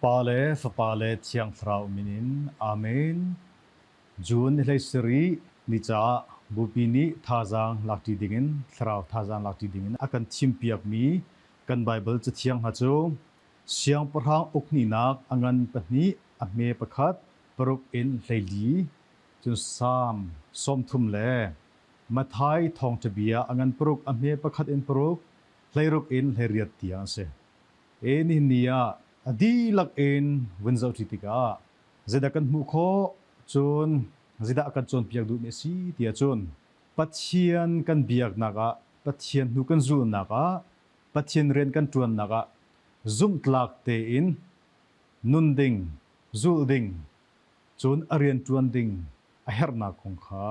Pa le Fapa le Thiang Thlarau min in Amen. June ni hlei sarih ni caah Bupi nih thazaang lakṭi dingin thlarau thazaang lakṭi dingin a kan thimpiakmi kan Baibal Cathiang hna cu Siangpahrang ukhnihnak a ngan pahnih a hme pakhat paruk in 14 cun Salm 30 le Matthai thawngṭha bia a ngan paruk a hme pakhat in paruk 16 in 18 tiang a si. E nihin ni ah a dihlak in vun zohṭi tikah zeidah kan hmuh khawh cun zeidah a kan cawnpiak duhmi a si ti ahcun Pathian kan biaknak ah Pathian hnu kan zulhnak ah Pathian rian kan ṭuannak ah zumhtlak tein nun ding, zulh ding, cun a rian ṭuan ding a herhnak kong kha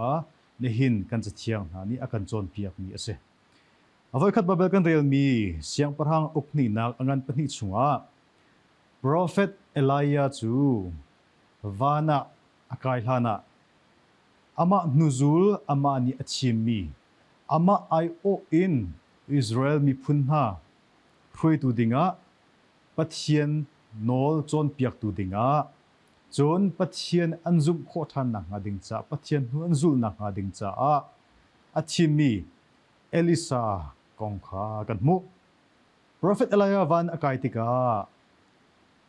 nihin kan cathiang hna nih a kan cawnpiakmi a si. A voikhat Baibal kan relmi Siangpahrang uk hnihnak a ngan pahnih chungah Profet Elijah cu van ah a kai hlanah amah hnuzul amah nih a thimmi amah aiawh in Israel miphun hna hruaitu dingah Pathian nawl cawnpiaktu dingah cun Pathian an zumh khawh ṭhan nakhnga ding caah Pathian hnu an zulh nakhnga ding caah a thimmi Elisa kong kha kan hmuh. Profet Elijah van a kai tikah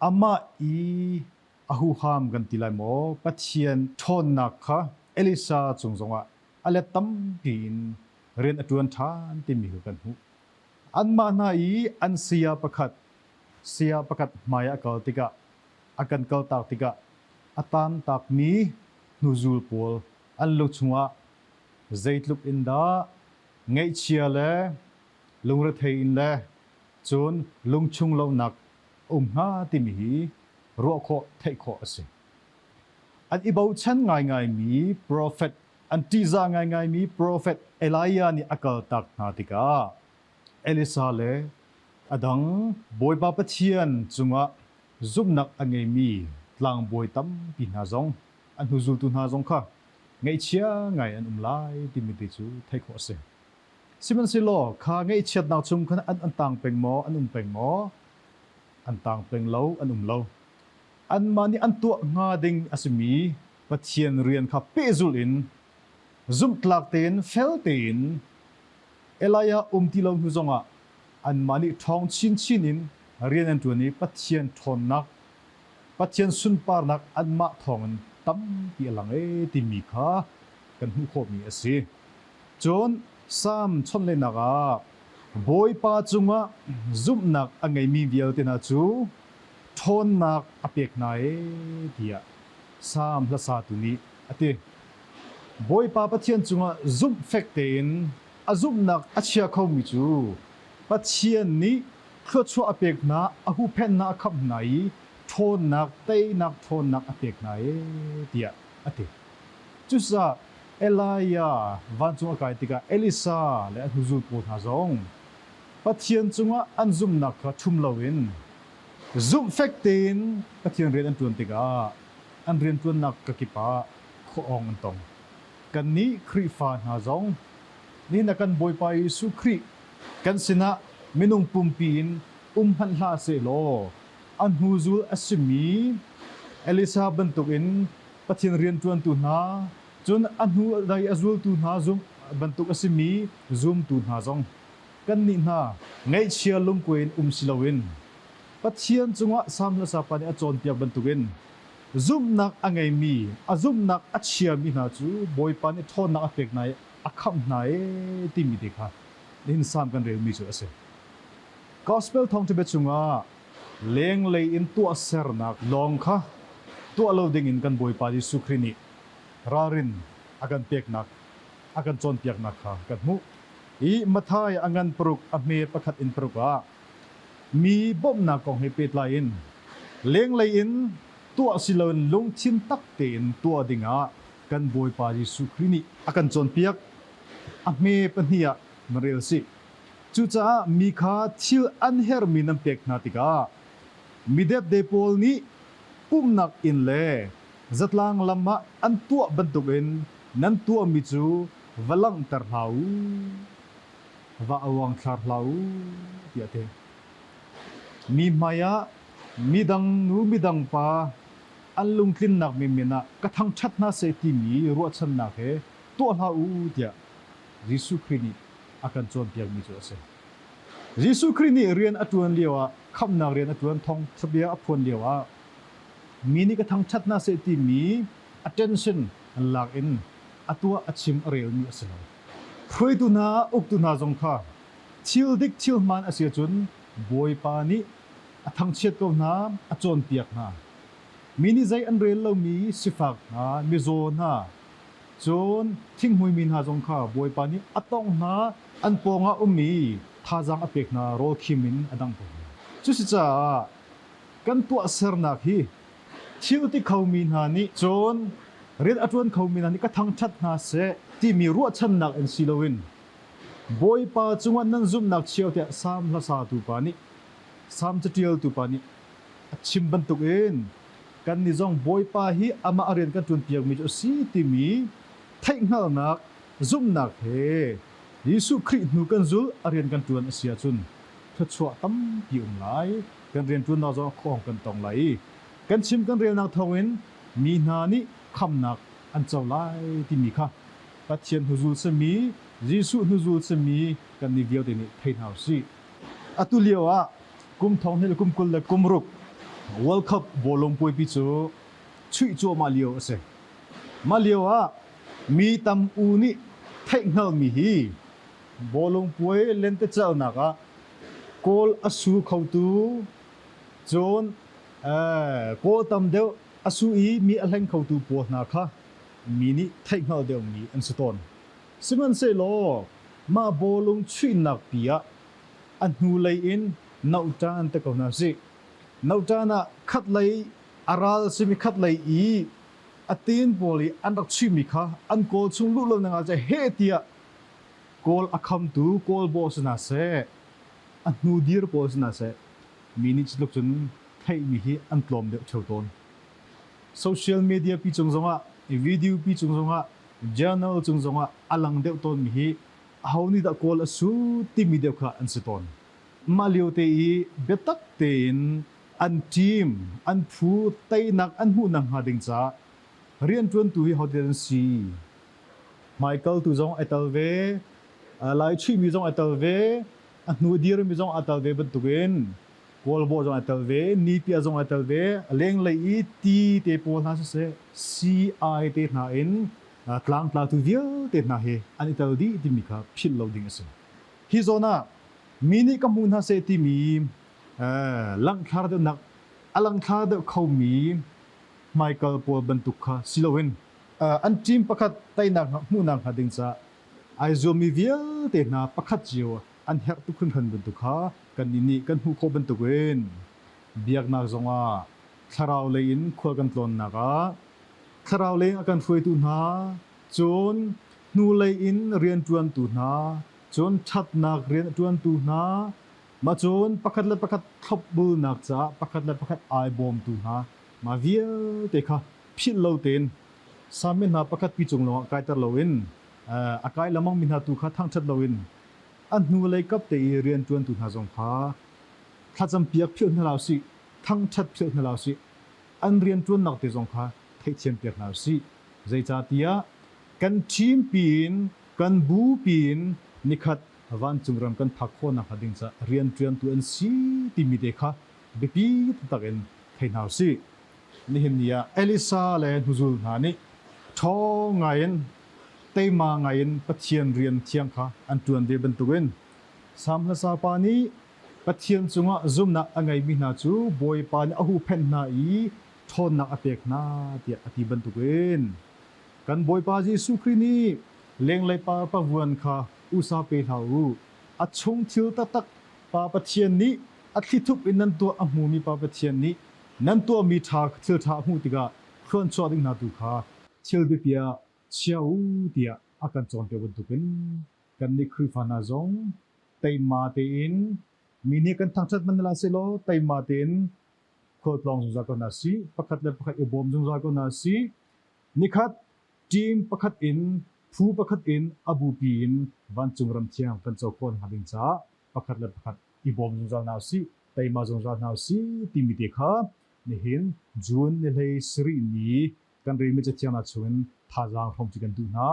amah i a huham kan ti lai maw Pathian ṭhawnnak kha Elisa cung zongah a let tampi in rian a ṭuan ṭhan timi kha kan hmuh. Anmah hna i an saya pakhat saya pakhat hmai a kal tikah a kan kaltak tikah a taantakmi hnuzul pawl an lu chungah zeitluk in dah ngaihchia le lungrethei in le cun lungchung lonak a um hnga timi hi ruah khawh theih khawh a si. An i bochan ngaingaimi profet, an ṭihzah ngaingaimi profet Elijah nih a kaltak hna tikah Elisa le a dang Bawipa Pathian cungah zumhnak a ngeimi tlangbawi tampi hna zong a hnuzultu hna zong kha ngaihchia ngai an um lai timi te cu theih khawh a si. Sihmanhsehlaw kha ngaihchiatnak chung khan an tang peng maw, an um peng maw? An tang peng lo, an um lo. Anmah nih an tuah hnga ding a simi Pathian rian kha pehzulh in zumhtlak tein fel tein Elijah um ti lo hnu zongah anmah nih ṭhawng chinchin in rian an ṭuan i Pathian ṭhawnnak Pathian sunparnak anmah thawngin tampi a lang ee timi kha kan hmuh khawhmi a si. Cun Salm chonhlehnak ah Bawipa cungah zumhnak a ngeimi vialte hna cu ṭhawnnak a pek hna ee tiah Salm hlasatu nih a ti. Bawipa Pathian cungah zumhfek tein a zumhnak a chia khomi cu Pathian nih thluachuah a pek hna, a huhphenh hna, a khamh hna i ṭhawnnak, teinak ṭhawnnak a pek hna ee tiah a ti. Cucaah Elijah vancung a kai tikah Elisa le a hnuzul pawl hna zong Pathian cungah an zumhnak kha ṭhum loin zumhfek tein Pathian rian an ṭuan tikah an rianṭuannak kakip ah khuaawng an tong. Kannih Khrihfa hna zong nihin ah kan Bawipa Jesuh Khrih kan sinah minung pumpi in um hmanh hlah sehlaw a hnuzul a simi Elisa bantukin Pathian rianṭuantu hna cun a hnu dai a zultu hna zum bantuk a simi zumtu hna zong kannih hna ngaihchia lungkuai in um si loin Pathian cungah Salm hlasa pa nih a cawnpiak bantukin zumhnak a ngeimi a zumhnak a chiami hna cu Bawipa nih ṭhawnnak a pek hna i a khamh hna ee timi te kha nihin Salm kan relmi cu a si. Gospel thawngṭha chungah lenglei in tuahsernak lawng kha tuah lo dingin kan Bawipa Jesuh Khrih nih ralrin a kan peknak a kan cawnpiaknak kha kan hmuh. I Matthai a ngan paruk a hme pakhat in paruk ah mi bawmhnak kong he pehtlai in lenglei in tuah si loin lungthin tak tein tuah dingah kan Bawipa Jesuh Khrih nih a kan cawnpiak. A hme pahnih ah na rel sih. Cucaah mi kha thil an herhmi nan pek hna tikah mi depde pawl nih pumhnak inn le zatlang lam ah an tuah bantukin nan tuahmi cu va langhter hlah u, va uangthlar hlah u, tiah a ti. Mi hmaiah Midang nu midang pa an lungtlinnak menmen ah ka thangṭhat hna seh timi ruahchannak he tuah hlah u tiah Jesuh Khrih nih a kan cawnpiakmi cu a si. Jesuh Khrih nih rian a ṭuan lioah khamhnak rian a ṭuan thawngṭha a phuan lioah mi nih ka thangṭhat hna seh timi attention an lak in a tuah a chim a relmi a si lo. Hruaitu hna uktu hna zong kha thil dik thil hmaan a si ahcun Bawipa nih a thangchiat ko hna, a cawnpiak hna. Mi nih zei an rel lomi sifak hna, mizaw hna, cun thinghmuimi hna zong kha Bawipa nih a tawngh hna, an pawngah ummi thazaang a pek hna, rawl khim in a dangh ko hna. Cusicaah kan tuahsernak hi thil ti khomi hna nih cun rian a ṭuan khomi hna nih ka thangṭhat hna seh timi ruahchannak in si loin Bawipa cungah nan zumhnak chia tiah Salm hlasatu pa nih Salm caṭialtu pa nih a chim bantukin kannih zong Bawipa hi amah a rian kan ṭuanpiakmi cu a si timi theihhngalhnak zumhnak he Jesuh Khrih hnu kan zulh a rian kan ṭuan a si ahcun thluachuah tampi um lai. Kan rianṭuannak zong khuahong kan tong lai i kan chim kan relnak thawngin mi hna nih khamnak an co lai timi kha Pathian hnuzul simi Jesuh hnuzul simi kannih vialte nih thei hna usih. Atu lio ah kum thong hnih le kum 20 le kum ruk World Cup bawlung puaipi cu chuih cuahmah lio a si. Mah lio ah mi tam u nih theihhngalhmi hi bawlung puai lentecelhnak ah Kawl a su khotu cun Kawl tam deuh a su i mi a hleng khotu pawl hna kha mi nih theihhngalh deuhmi an si tawn. Sihmanhsehlaw mah bawlung chuihnak pi ah a hnulei in nohṭan te ko hna sih. Nohṭan ah khatlei a ral simi khatlei i a tin pawl i an rak chuihmi kha an kawl chung luh lo nak ah heh tiah Kawl a khamtu Kawl bawh si hna seh, a hnu dir pawl si hna seh, mi nih cutluk cun theihmi hi an tlawm deuh ṭheo tawn. Social media pi cung zongah, video pi cung zongah, journal cung zongah a lang deuh tawnmi hi aho nih dah Kawl a su timi deuh kha an si tawn. Mah lio te i biatak tein an team, an phu teinak an hmuhnak hnga ding caah rianṭuantu hi hote an si? Hmaikaltu zong ai tel ve, lai chuihmi zong ai tel ve, a hnu dirmi zong aa tel ve bantukin Kawlbawh zong ai tel ve, nipia zong ai tel ve, a lenglei i ti te pawl hna siseh, sii-ai te hna in tlangtlatu vialte hna hi an i tel dih timi kha philh lo ding a si. Hi zawn ah mi nih ka hmu hna seh timi langhthlar deuhnak a langthlar deuh khomi hmaikal pawl bantuk kha si loin an team pakhat teinak hmuhnak hnga ding caah ai zuammi vialte hna pakhat cio an herh tuk hringhran bantuk kha kannih nih kan hmuh khawh bantukin biaknak zongah thlarau lei in khual kan tlawnnak ah thlarau lei in a kan hruaitu hna cun hnulei in rianṭuantu hna cun ṭhatnak rian a ṭuantu hna mah cun pakhat le pakhat thlopbulnak caah pakhat le pakhat ai bawmtu hna mah vialte kha philh lo tein sami hna pakhat pi cung lawngah kaiter loin a kai lengmang mi hna tu kha thangṭhat loin a hnulei kap te i rianṭuantu hna zong kha thlacam piak philh hna hlah usih, thangṭhat philh hna hlah usih, an rianṭuannak te zong kha theihthiam piak hna usih. Zeicahtiah kan team piin kan bu piin nikhat vancung ram kan phak khawh nakhnga ding caah rianṭuantu an si timi te kha biapi taktak in thei hna usih. Nihin ni ah Elisa le hnuzul hna nih ṭhawng ngaiin teima ngaiin Pathian rian thiang kha an ṭuan ve bantukin Salm hlasa pa nih Pathian cungah zumhnak a ngeimi hna cu Bawipa nih a huhphenh hna i ṭhawnnak a pek hna tiah a ti bantukin kan Bawipa Jesuh Khrih nih lenglei par pavuan kha usa pe hlah u a chung thil taktak Pa Pathian nih a thlithup in nan tuah a hmumi Pa Pathian nih nan tuahmi ṭha thil ṭha a hmuh tikah thluanchuah ding hna tu kha thil biapi ah chia u tiah a kan cawnpiak bantukin kannih Khrihfa hna zong teima tein mi nih kan thangṭhat hmanh hlah sehlaw teima tein khualtlawng zungzal ko hna sih, pakhat le pakhat i bawm zungzal ko hna sih. Nikhat team pakhat in phu pakhat in a bupi in vancung ram thiang kan co khawh hnga ding caah pakhat le pakhat i bawm zungzal hna usih. teima zungzal hna usih timi te kha nihin June ni 17 ni kan relmi Cathiang hna chungin thazaang hrawmṭi kan duh hna.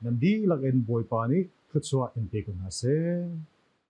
Nan dihlak in Bawipa nih thluachuah in pe ko hna seh.